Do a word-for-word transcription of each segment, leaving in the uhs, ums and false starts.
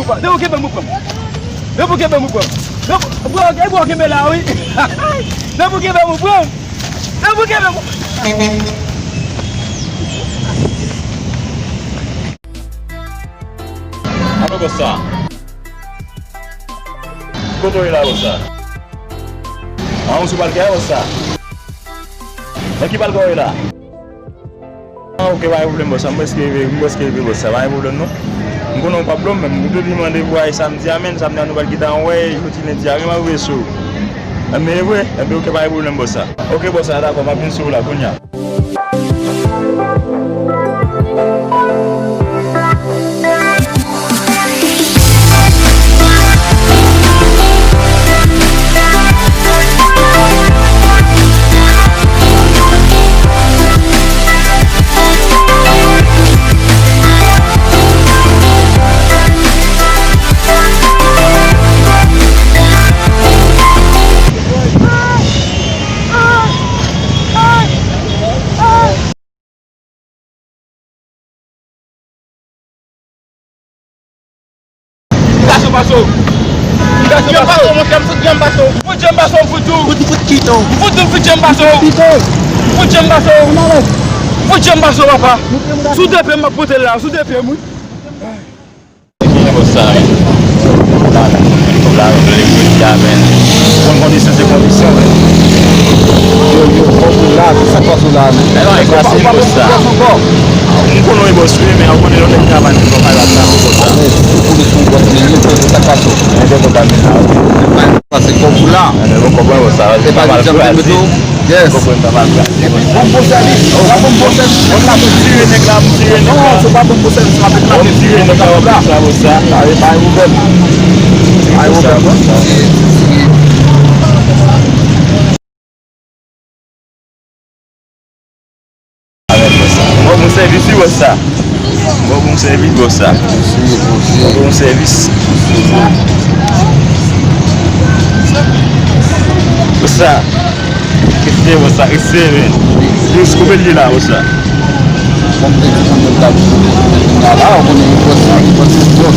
Depi w kenbe m, ou pran m. Depi w kenbe m, ou pran m. Depi, bro, e bro kenbe la, wi. Depi w kenbe m, ou pran m. Depi w kenbe m, ou pran m. Alo, bòs sa. Kote w ye la, bòs sa? An, ou sou balkè a, bòs sa? Nan ki balkè w ye la? Ah, ok, pa gen pwoblèm, bòs sa. M prèske rive, m prèske rive, bòs sa. Pa gen pwoblèm, non. M konnen w p ap blo m, men m te di m randevou a e samdi a, men samdi a nou pral kite anwè, jodi lendi a, men m ap rive sou ou. Enben, e vre? Enben, ok, pa gen pwoblèm, bòs sa. Ok, bòs sa, dakò, m ap vin sou ou la, kounye a. Gason paso. Gason paso, monchè, m fout janm paso. Fout janm paso, m fout tou. Fout, fout kito. M fout tou, m fout janm paso. Kito. Fout janm paso. Fout janm paso, papa. Sou de pye m ap pote l la, sou de pye m, wi. Ki bòs sa, men? La, men, kòb la, men, lè mwen di a, men. Konn kondisyon se kondisyon, men. Yo, yo, kòb ou la, ki sa k pase w la, men? Men non, e fasil, bòs sa. M konnen w bòs, wi, men ou konnen lè w nèg travay nan kay la, sa, bòs sa. Ou konnen se yon bòs li ye, men sa k pase w? Men de kòb la, men sa, wi. Sa se kòb ou la. Men bon, kòb mwen, bòs sa, se pa yon djab mwen mete w. Yes. Epi bon, bon sèvis. Ou pa bon, bon sèvis. Mwen pa bon tire nèg la, m tire nèg la. Non, se pa bon, bon sèvis la, mèt la. M tire nèg la, w ap sa, bòs sa. Pa gen pwoblèm. Pa gen pwoblèm. Bon, bon sèvis, wi, bòs sa. Bon, bon sèvis, bòs sa. Bon, bon sèvis. Bòs sa. Respè, bòs sa, respè, men. Bòs, koupe l ye la, bòs sa. Kòm te di, kòm te di, kòm te di, la, ou konnen, bòs, bòs, bòs,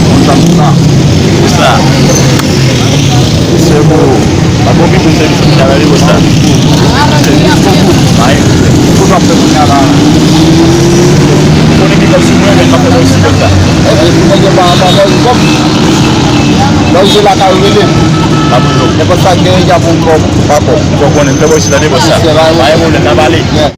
konn sa, konn sa. Bòs sa. Respè pou ou. Pa bon, pi bon sèvis ki travay, bòs sa. Sèvis pou ou. Pa gen pwoblèm. Pou w ap fè kounye a la. Konnen ki kòb sou mwen, men m ap fè kòb sou bòs sa. Epi, pou nèg yo pa, pa, pa, kòb. Lè w se lakay ou rele. Pa pwoblèm. Nenpòt sa k genyen, y ap yon kòb. Pa kòb. Fò konnen, m fè bòs la, bòs sa. Pa gen pwoblèm, n a pale. Yeah.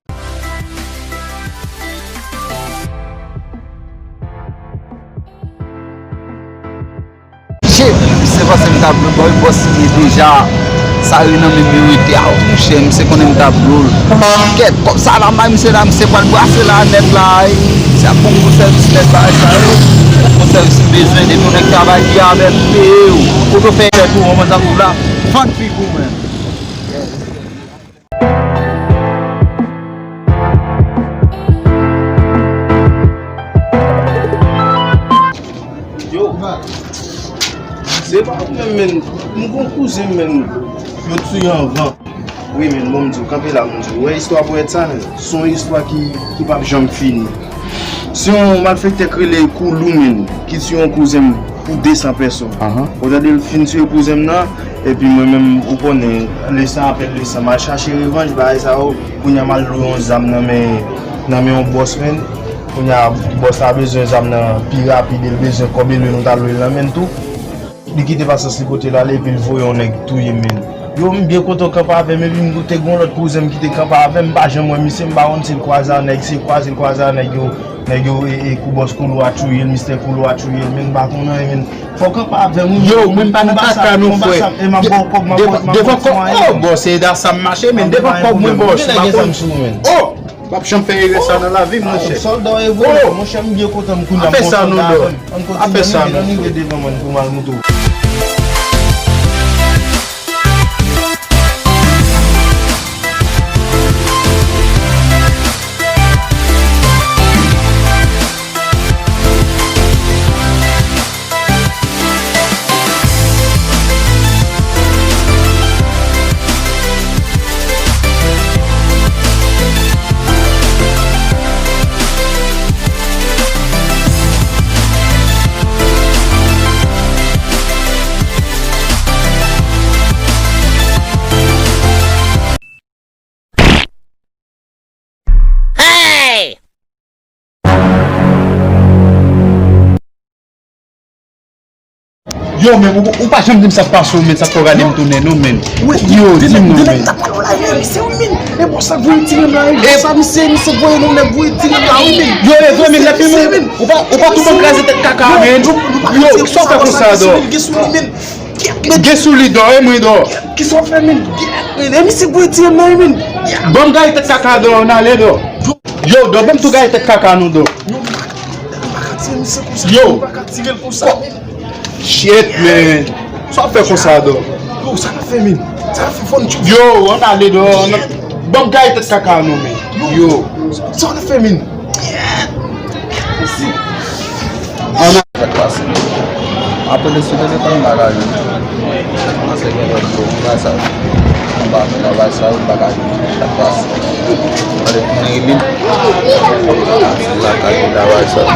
Che, misye panse m t ap blo l, bòs li ye deja. Sa ri nan men m yo rete a, monchè, misye konnen m t ap blo l. Kèt, kòb sa la, may misye la, misye pral brase la nèt la, ey. Misye ap bon gwo sèvis nèt bagay sa yo. Bon gwo sèvis m bezwen, depi yon nèg travay byen avè m, m peye w. Kote w fè tèt ou, ou konprann sa m di w la? Fann figi w, men. Yo, se pa ou menm, men. M gon kouzen, men. Yo touye anvan. Wi, men, bon, m di w, kanpe la, m di w. Ou wè istwa pwèt sa, men? Se yon istwa ki, ki p ap janm fini. Se yon malfektè k rele Koulou, men, ki tiye yon kouzen m pou de san pèsòn. Ou tande l fin tiye kouzen m nan, epi mwen menm, ou konnen, le sang appelle le sang, m al chache revanj, bagay sa yo, kounye a m al lwe yon zam nan men, nan men yon bòs, men, kounye a, bòs la bezwen zam nan pi rapid, e l bezwen kòb, e l lwe nou t al lwe l nan men l tou. Li kite pasyans li kote l ale, epi l voye yon nèg touye m, men. Yo, m byen kontan w kanpe avè m, epi m te gon lòt kouzen m ki te kanpe avè m, m pa janm wè misye, m pa konn si l kwaze a nèg, si l kwaze, l kwaze a nèg yo, nèg yo, e, e, kou bòs Koulou a touye l, mistè Koulou a touye l, men m pa konn anyen, men. Fò w kanpe avè m, wi. Yo, mwen pa nan kaka non, frè. E m ap ba w kòb, m ap ba w, m ap ba w ti mwayen. Oh, bòs, se da sa m mache, men devan kòb mwen, bòs, m pa konn. Oh! M p ap janm fè erè sa nan lavi m, monchè. Sòlda w ye vre, monchè, m byen kontan m kounye a m gon sòlda avè m. Ann kontinye, ann rive devan mwen pou m al montre w. Yo, men ou, ou pa janm di m sa k pase w, men sa k fè w rale m tounen, non, men. Yo, di m non, men. Sa misye, misye voye nou nèg voye tire m la, wi, men. Yo, e vre, men, lè fini, ou pa, ou pa tou bon kraze tèt kaka, men. Yo, sa w fè konsa, dò? Gen sou li, dò, e mwen, dò. Kisa w fè, men? E misye voye tire m la, wi, men. Ban m gaye tèt kaka, dò, n ale, dò. Yo, dò, ban m tou gaye tèt kaka, non, dò. Yo. Shit, man. Sa w fè konsa, dò? Yo, sa n ap fè, men? Sa n ap fè, fò n tchou. Yo, ann ale, dò. Ban m gaye tèt kaka, non, men. Yo. Sa n ap fè, men? Ann ale. Sa k pase? Apre de sou telefòn bagay yo. Kòmanse gen lòt yo, bagay sa yo. Anba men bagay sa yo, bagay yo. Sa k pase? Ann ale tounen rele. Lakay yo, bagay sa yo.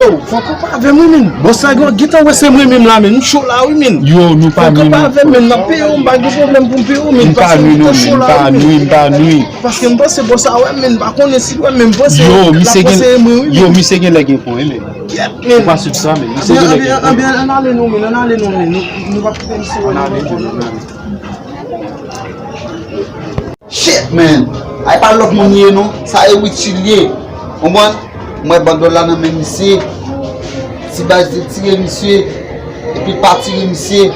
Yo, fò w konprann avè m, wi, men. Bòs la gen, gentan wè se mwen menm la, men. M cho la, wi, men. Yo, nou pa nwi, non. Fò w konprann avè m, men. M ap peye w, m pa gen pwoblèm pou m peye w, men. M pa nwi, non, men. M pa nwi, m pa nwi. Paske m panse bòs la wè m, men. M pa konnen si l wè m, men. M panse l ap panse e mwen, wi, men. Yo, misye gen lè gen pwen, wi, men. Ou pa sou sa, men. Misye gen lè gen pwen. Anben, ann ale non, men. Ann ale non, men. Nou, nou p ap kite misye wè nou ankò, non, men. Shit, man. Ay pa lòt moun li ye, non. Sa e Richie li ye. Konprann? M wè bandòl la nan men misye. Ti baz li tire misye. Epi l pa tire misye.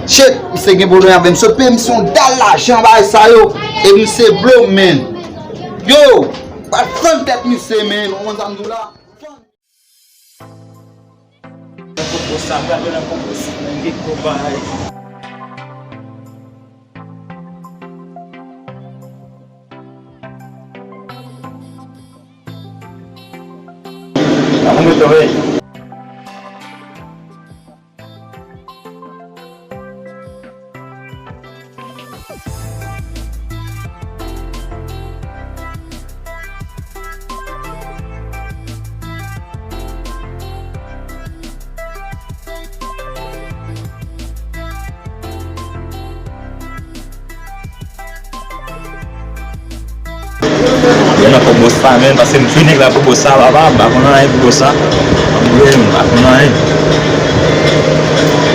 Shit, misye gen pwoblèm avè m. Sot peye misye yon dal lajan bagay sa yo. E misye blow, man. Yo, pral fann tèt misye, man. Ou konn sa m di w la? Nan koko sa, m pral nan koko sa, men gen kòb bagay. A konbyen tan, ey? Mwen nan kòb bòs la, men, paske m fini la pou bòs la, papa, m pa konn anyen pou bòs la. Anmwey, m pa konn anyen.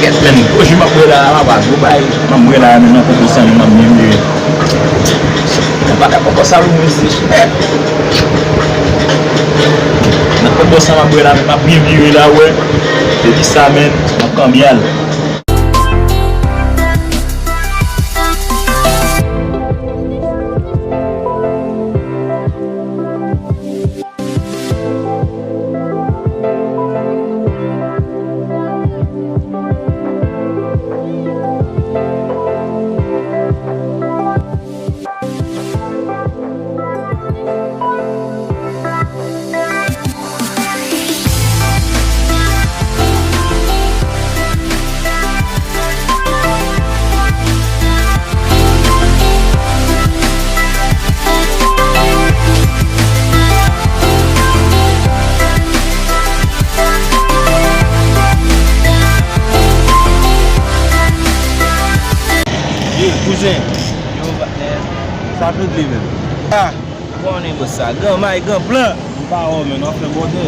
Kèt, men, gwo jou m ap wè la, papa, gwo bay, m ap wè la, men, nan kòb bòs la, men, m ap byen vire. M pa nan kòb bòs la, men, se chèt. Nan kòb bòs la, m ap wè la, men, m ap byen vire la, wè. Depi sa, men, m ap kanpe al. Ey, kouzen. Yo, patnè. Sa k regle menm? Ah. Ou konnen bòs sa, gran may, gran plan. M pa wè w, men, w ap fè bòdè.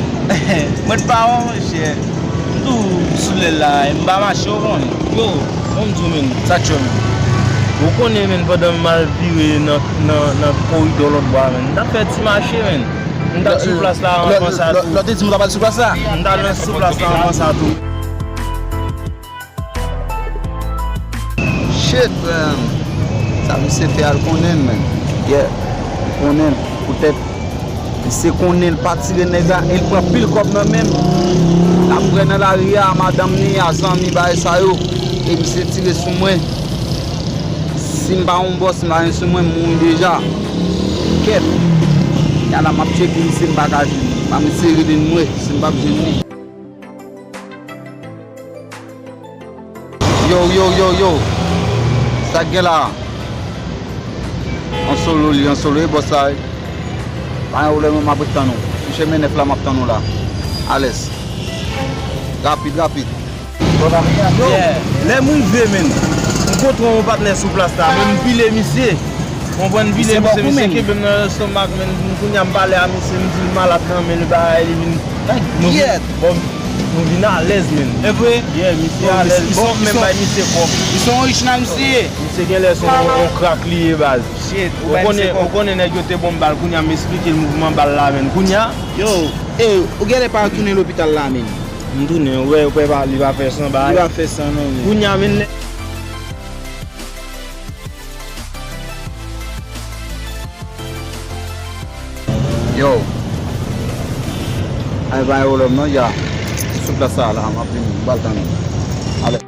Mwen t pa wè w, monchè. M tou sou lèl la, m pa mache, w konnen. Yo, bon, m di w, men, sa k cho, men. Ou konnen, men, pandan m al vire nan, nan, nan koridò lòt bò a, men, m t ap fè ti mache, men. M t al sou plas la anvan sa tou. Lè w te di m w t ap al sou plas la? M t al nan sou plas la anvan sa tou. Shit, man. Sa misye fè a, l konnen l, man. Yeah. L konnen l. Poutèt misye konnen l pa tire nèg la, e l pran pil kòb nan men l. L ap pran nan lari a, madanm li, a zanmi, bagay sa yo. E misye tire sou mwen. Si m pa yon bòs, m pa gen sou mwen, m mouri deja. Kèt. Yala m ap tcheke misye, m pa ka jwenn li. Pa misye rele m, mwen, si m p ap jwenn li. Yo, yo, yo, yo. Sa k gen la? An solo li, an solo, e bòs la, wi. Pa gen pwoblèm, m ap ret tann ou. Sou chemen nèf la, m ap tann ou la. Alèz. Rapid, rapid. Yo, lè m rive, menn, m kontre yon patnè sou plas la, menn, m pile misye. Konprann, m pile misye, misye kenbe m nan lestomak, menn. Kounye a m pale a misye, m di l malad nan men l, bagay, li vin. Bon, nou vin alèz, menn. E vre? Yeah, misye alèz. Bon, m menm bay misye kòb. Li se yon rich nèg misye ye. Misye genlè se yon, yon krak li ye, baz. Shit, ou bay misye kòb. Ou konnen nèg yo te ban m bal, kounye a m esplike l mouvman bal la, menn. Kounye a, yo, e, ou genlè pa retounen lopital la, menn. M tounen, ou wè, ou wè pa, li pa fè san, bay. Li pa fè san, non, menn. Kounye a, menn, lè Yo. Ay, pa gen pwoblèm non, ya. Sou plas sa la, m ap vini, m pral tann ou. Alè.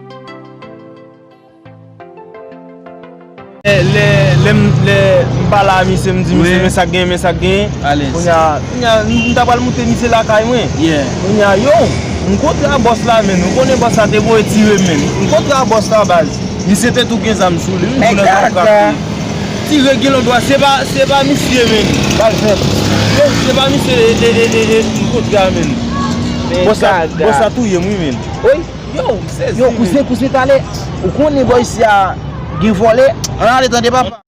Lè, lè, lè m, lè m pale a misye, m di misye, men sa k gen, men sa k gen. Alèz. Kounye a, kounye a, m, m ta pral moute misye lakay mwen. Yeah. Kounye a, yo, m kontre a bòs la, menn. Ou konnen bòs la te voye tire m, menn. M kontre a bòs la, baz. Misye te tou gen zam sou li, wi, tou nan zam krak li. Tire gen lòt bò, se pa, se pa misye, menn. Bal fèt. Yo, se pa misye, e, e, e, e, e, m kontre a, menn. Bòs la, bòs la touye m, wi, menn. Wi. Yo, m sezi, yo, kouzen, kouzen, talè. Ou konnen bò isi a gen vòlè. Ann ale, tande, papa.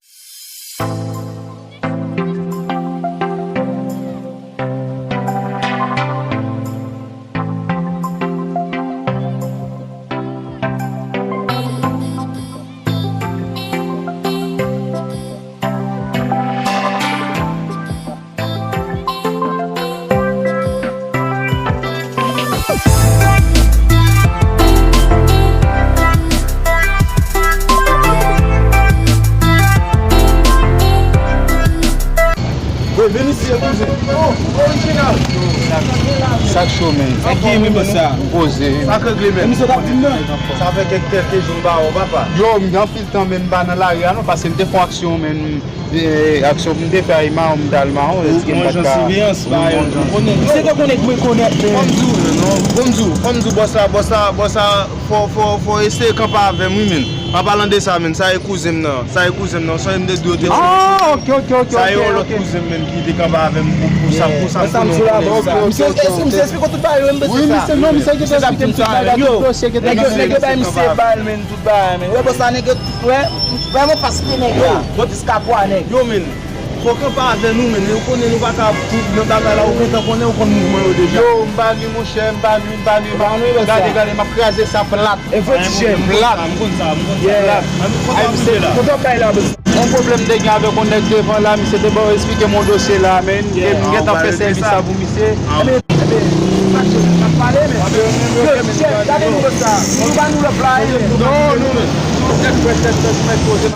Wi, vin isi, kouzen. Oh, orijinal. Sa k cho, menn. Sa k gen, sa? M poze. Sa k regle, menn? Sa fè kèk, kèk jou m pa wè w, papa. Yo, m gen anpil tan, menn, m pa nan lari a, non, paske m te fè yon aksyon, menn. E, aksyon m te fè a Emawon, m t al Mawon, èske m pa t ka. Yon jan siveyans, pa yon jan. Misye te konnen k mwen konèt, menn. Fò m di w, non, fò m di w, fò m di w, bòs la, bòs la, bòs la, fò, fò, fò eseye kanpe avè m, wi, menn. An palan de sa, menn, sa e kouzen m nan, sa e kouzen m nan, sonje m te di w te. Ah, ok, ok, ok. Sa e yon lòt kouzen m, menn, ki te kanpe avè m pou, pou sa, pou sa, pou non, pou sa. Misye, èske misye esplike w tout bagay yo, menn, dosye sa? Wi, misye, non, misye ki te esplike m tout bagay, tout dosye ki te. Nèg yo, nèg yo bay misye bal, menn, tout bagay, menn. Wè, bòs la, nèg yo, wè, vrèman paske nèg la, jiska twa nèg. Yo, menn. Fò kanpe avè nou, menn. Ou konnen nou pa ka nan batay la, ou gentan konnen, ou konn mouvman yo deja. Yo, m pa nwi, monchè, m pa nwi, m pa nwi, m pa nwi, gade, gade, m ap kraze sa plat. Efo ti jèn. Plat. M konn sa, m konn sa. Ann, kote w ap rive la? Kote w ap bay la, bòs? Yon pwoblèm m te gen avèk yon nèg devan la, misye te ba w esplike m yon dosye la, menn. E m gentan fè sèvis sa pou misye. Ebyen, ebyen, sa k jèn ap pale, menn. Yo, ti jèn, gade nou konsa. Nou pa nou lòt la, menn. Non, non, menn. Tèt frèt, tèt frèt, tèt poze.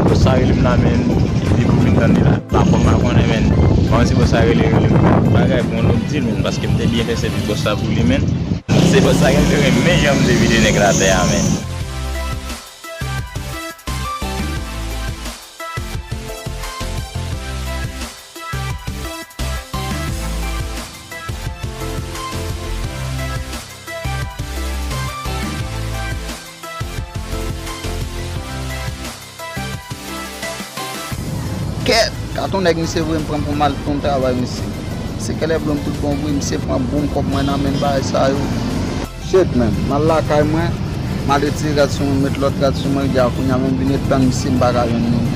Bòs sa rele m la, menn, depi w fin tande la, pa fò m pa konnen, menn. Kòman se bòs sa rele, rele m bagay pou yon lòt dil, menn, paske m te byen fè sèvis bòs sa pou li, menn. Se bòs sa ki te renmen jan m te vide nèg la atè a, menn. Ton nèg misye voye m pran pou m al fè yon travay, mesye. Se kèlè blòm tout bon vre, misye pran bon kòb mwen nan men bagay sa yo. Shit, man. M al lakay mwen, m al retire rad sou mwen, m met lòt rad sou mwen, gade kounye a menm vin ret tann misye, m pa ka jwenn li, man.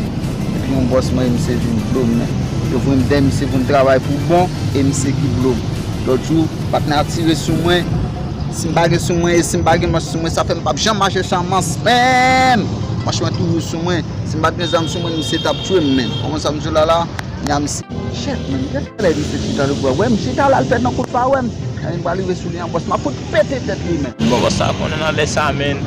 Epi yon bòs mwen, misye vin blo m, man. Yo voye m dèyè misye pou m travay pou bon, e misye ki blo m. Lòt jou, patnè a tire sou mwen. Si m pa gen sou mwen, e si m pa gen manch sou mwen, sa fè m p ap janm mache san manch, man. Manch mwen toujou sou mwen. Si m pa t gen zam sou mwen, misye t ap tchwe m, man. Kòman sa m di w la la? Nya misye. Shit, man. Gade lè misye chita sou bò. Wè m chita la, l fè nan kout pa wè m. Lè m pral rive sou li an, bòs, m ap fout pete tèt li, man. Bon, bòs sa konnen nan lè sa, man.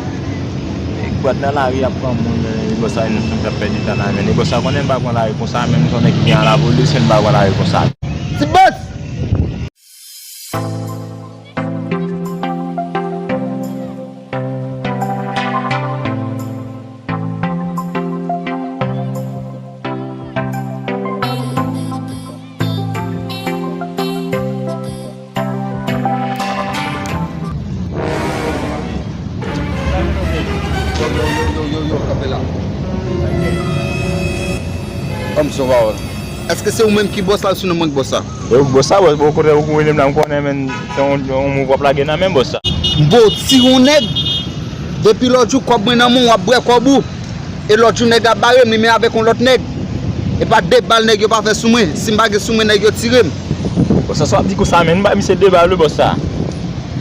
E gwad nan lari ap pran moun, e bòs sa, nou sot ap pèdi tan la, man. E bòs sa konnen m pa pran lari konsa, man. M se yon nèg ki gen a lapolis, men m pa pran lari konsa. Ti bòs! Yo, yo, yo, yo, yo, yo, kanpe la. Kòm se yon pawòl. Èske se ou menm ki bòs la, osinon mwen k bòs la? E ou k bòs la, bòs, bon, kote ou rele m la, m konnen, men se yon, yon mouv w ap lage nan men bòs la. M ba w tire yon nèg. Depi lòt jou, kòb mwen nan men w, w ap bwè kòb ou. E lòt jou, nèg la bare m, li menm avèk yon lòt nèg. E pa de bal nèg yo pa fè sou mwen. Si m pa gen sou mwen, nèg yo tire m. Bòs sa, sa w ap di konsa, men m bay misye de bal, wi, bòs sa.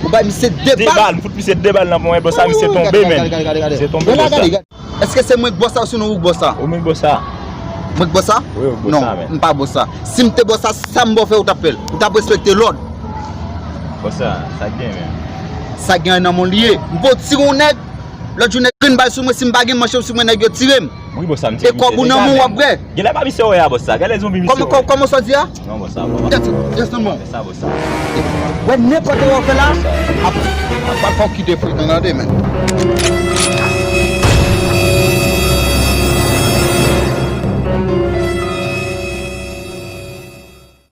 Ou bay misye de bal? De bal, m fout misye de bal nan pwen, bòs sa, misye tonbe, men. Misye tonbe, bòs sa. Èske se mwen k bòs sa, osinon ou k bòs sa? Ou menm k bòs sa. Mwen k bòs sa? Wi, ou k bòs sa, men. Non, m pa bòs sa. Si m te bòs sa, sa m ba w fè, ou t ap fè l. Ou t ap respekte lòd. Bòs sa, sa k gen, men? Sa k gen nan men w li ye. M ba w tire yon nèg. Lòt jou nèg vin bay sou mwen, si m pa gen manch sou mwen, nèg yo tire m. Wi, bòs sa, m tire. E kòb ou nan men w ap bwè. Genlè pa misye wè a, bòs sa. Genlè zonbi misye wè. Kòman, kòman sa w di a? Non, bòs sa, bòs sa. Just, just a moment. Sa, bòs sa. Wè, nenpòt sa w fè la, ap, ap, ap, ap kite frekan, tande, men.